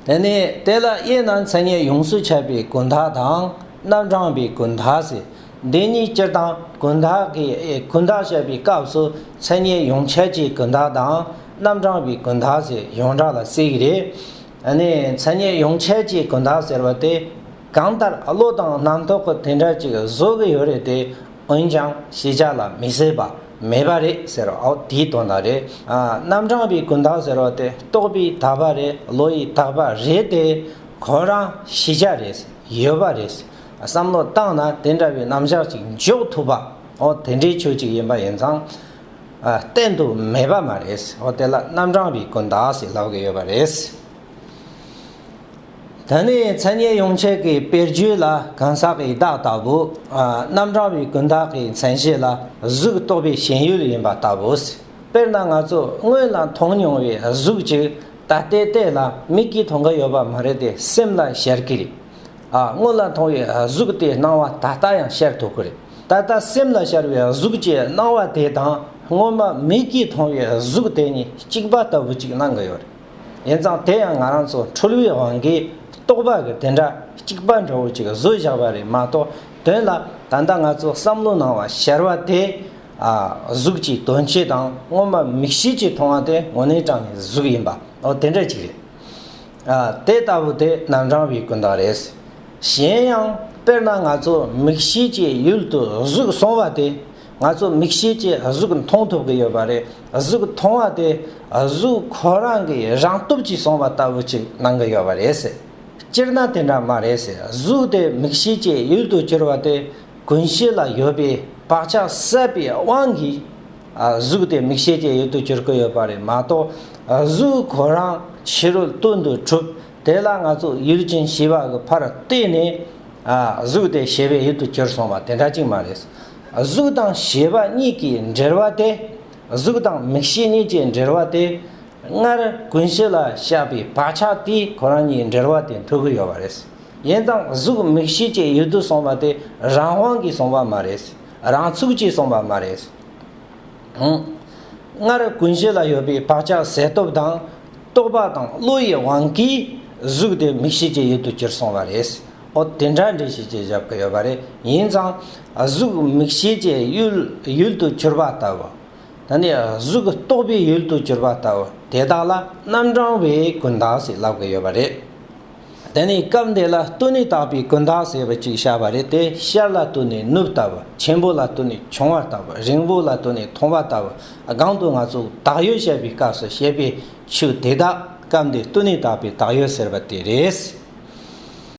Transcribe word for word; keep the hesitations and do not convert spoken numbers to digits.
དེ་ནས་དེ་ལ་དབྱེ་ན་མཚན་ཉིད་ཡོངས་སུ་ཁྱབ་པའི་ཀུན་བརྟགས་དང་རྣམ་གྲངས་པའི་ཀུན་བརྟགས་ཟེར། འདི་གཉིས་སྤྱིར་བཏང་ཀུན་བརྟགས་ཀྱི་ཀུན་བརྟགས་བཤད་པའི་སྐབས་སུ་མཚན་ཉིད་ཡོངས་ཁྱབ་ཀྱི་ཀུན་བརྟགས་དང་རྣམ་གྲངས་པའི་ཀུན་བརྟགས་ཟེར་ཡོངས་གྲགས་ལ་ཟེར་གྱི་རེད། ཨ་ནི་མཚན་ཉིད་ཡོངས་ཁྱབ་ཀྱི་ཀུན་བརྟགས་ཟེར་བ་དེ་གང་ལྟར་བློ་དང་རྣམ་རྟོག་གི་དེ་འདྲ་ཅིག་བཟོ་གི་ཡོད་རེད་དེ། འོན་ཀྱང་ཤེས་བྱ་ལ་མི་སྲིད་པ་མེད་པ་རེད་ཟེར་བ། འོ་དེའི་དོན་དག་རེད། ཨ། རྣམ་གྲངས་པའི་ཀུན་བརྟགས་ཟེར་བ་དེ་རྟོག་པས་དག་པ་རེད། བློ་ཡིས་དག་པ་རེད་དེ། ཁོ་རང་ཤེས་བྱ་རེད། ཡོད་པ་རེད། བསམ་བློ་བཏང་ན་དེ་འདྲ་བའི་རྣམ་གཞག་ཅིག་འཇོག་ཐུབ་པ། འོ་དེ་འདྲའི་ཆོས་ཅིག་ཡིན་པ་ཡིན་ཙང་། ཨ། གཏན་དུ་མེད་པ་མ་རེད། འོ་དེ་ལ་རྣམ་གྲངས་པའི་ཀུན་བརྟགས་ཟེར་ལབ་ཀྱི་ཡོད་པ་རེད། ད་ནི་མཚན་ཉིད་ཡོངས་ཁྱབ་ཀྱི་དཔེར་བརྗོད་ལ་གང་ཟག་གི་བདག་ལྟ་བུ། ཨ། རྣམ་གྲངས་པའི་ཀུན་བརྟགས་ཀྱི་མཚན་གཞི་ལ་གཟུགས་རྟོག་པའི་ཞེན་ཡུལ་ཡིན་པ་ལྟ་བུ། དཔེར་ན་ང་ཚོ་སྔོན་ལ་མཐོང་མྱོང་བའི་གཟུགས་ཅིག་ད་ལྟའི་ལྟས་ལ་མིག་གིས་མཐོང་གི་ཡོད་པ་མ་རེད་དེ། སེམས་ལ་ཤར་གྱི་རེད། ཨ། སྔོན་ལ་མཐོང་བའི་གཟུགས་དེའི་སྣང་བ་ད་ལྟ་ཡང་ཤར་ཐུབ་ཀྱི་རེད། ད་ལྟ་སེམས་ལ་ཤར་བའི་གཟུགས་ཀྱི་སྣང་བ་དེ་དང་སྔོན་མ་མིག་གིས་མཐོང་བའི་གཟུགས་དེ་གཉིས་གཅིག་པ་ལྟ་བུ་ཅིག་སྣང་གི་ཡོད་རེད། ཡིན་ཙང་དེ་ཡང་ང་རང་ཚོ་འཁྲུལ་བའི་དབང་གིས་རྟོག་པ་གིས་དེ་འདྲ་གཅིག་པ་འདྲ་བོ་ཅིག་བཟོས་བཞག་པ་རེད་མ་གཏོགས། དོན་ལ་ད་ལྟ་ང་ཚོ་བསམ་བློ་ནང་བ་ཤར་བ་དེ། ཨ། གཟུགས་ཀྱི་དོན་སྤྱི་དང་སྔོན་མ་མིག་ཤེས་ཀྱིས་མཐོང་བ་དེ་དངོས་གནས་དྲང་གནས་གཟུགས་ཡིན་པ། འོ་དེ་འདྲ་ཅིག་རེད། ཨ། དེ་ལྟ་བུ་དེ་རྣམ་གྲངས་པའི་ཀུན་བརྟགས་རེད། གཞན་ཡང་དཔེར་ན་ང་ཚོ་མིག་ཤེས་ཀྱི་ཡུལ་དུ་གཟུགས་སོང་བ་དེ། ང་ཚོ་མིག་ཤེས་ཀྱིས་གཟུགས་མཐོང་ཐུབ་ཀྱི་ཡོད་པ་རེད། གཟུགས་མཐོང་བ་དེ་གཟུགས་ཁོ་རང་གི་རང་སྟོབས་ཀྱིས་སོང་བ་ལྟ་བུ་ཅིག་སྣང་གི་ཡོད་པ་རེད་ཟེར། སྤྱིར་ན་དེ་འདྲ་མ་རེད་ཟེར། གཟུགས་དེ་མིག་ཤེས་ཀྱི་ཡུལ་དུ་གྱུར་བ་དེ་ཀུན་གཞི་ལ་ཡོད་པའི་བག་ཆགས་ཟད་པའི་དབང་གིས། ཨ། གཟུགས་དེ་མིག་ཤེས་ཀྱི་ཡུལ་དུ་གྱུར་གྱི་ཡོད་པ་རེད་མ་གཏོགས། ཨ། གཟུགས་ཁོ་རང་ཕྱི་རོལ་དོན་དུ་གྲུབ། དེ་ལ་ང་ཚོ་ཡུལ་ཅན་ཞེས་པ་གི་ཕར་བལྟས་ནས། ཨ། གཟུགས་དེ་ཞེས་པའི་ཡུལ་དུ་གྱུར་སོང་བ་དེ་འདྲ་ཅིག་མ་རེད། གཟུགས་དང་ཞེས་པ་གཉིས་ཀྱི་འབྲེལ་བ་དེ། གཟུགས་དང་མིག་ཤེས་གཉིས་ཀྱི་འབྲེལ་བ་དེ། སྔར་ཀུན་གཞི་ལ་བཞག་པའི་བག་ཆགས་དེས་ཁོ་རང་གཉིས་འབྲེལ་བ་དེ་མཐུད་ཀྱི་ཡོད་པ་རེད། ཡིན་ཙང་གཟུགས་མིག་ཤེས་ཀྱི་ཡུལ་དུ་སོང་བ་དེ་རང་དབང་གིས་སོང་བ་མ་རེད། རང་ཚུགས་ཀྱིས་སོང་བ་མ་རེད། ཨང་། སྔར་ཀུན་གཞི་ལ་ཡོད་པའི་བག་ཆགས་ཟད་སྟོབས་དང་། རྟོག་པ་དང་བློ་ཡི་དབང་གིས་གཟུགས་དེ་མིག་ཤེས་ཀྱི་ཡུལ་དུ་གྱུར་སོང་བ་རེད། འོ་དེ་འདྲ་འདྲ་ཞིག་ཅེས་བཞག་གི་ཡོད་པ་རེད། ཡིན་ཙང་གཟུགས་མིག་ཤེས་ཀྱི་ཡུལ་ཡུལ་དུ་གྱུར་པ་ལྟ་བུ། ད་ནི་གཟུགས་རྟོག་པའི་ཡུལ་དུ་གྱུར་པ་ལྟ་བུ་དེ་དག་ལ་རྣམ་གྲངས་པའི་ཀུན་བརྟགས་ཞེས་ལབ་ཀྱི་ཡོད་པ་རེད། དེ་ནས་སྐབས་འདི་ལ་སྟོད་ནས་བརྟགས་པའི་ཀུན་བརྟགས་ཟེར་བ་ཅིག་བཤད་པ་རེད་དེ། ཤར་ལ་ལྟོས་ནས་ནུབ་ལྟ་བུ། ཆེན་པོ་ལ་ལྟོས་ནས་ཆུང་བ་ལྟ་བུ། རིང་པོ་ལ་ལྟོས་ནས་ཐུང་བ་ལྟ་བུ། སྒང་དུ་ང་ཚོས་བརྟགས་ཡོད་བཤད་པའི་སྐབས་སུ་བཤད་པའི་ཆོས་དེ་དག་སྐབས་འདི་སྟོད་ནས་བརྟགས་པའི་བརྟགས་ཡོད་ཟེར་བ་དེ་རེད།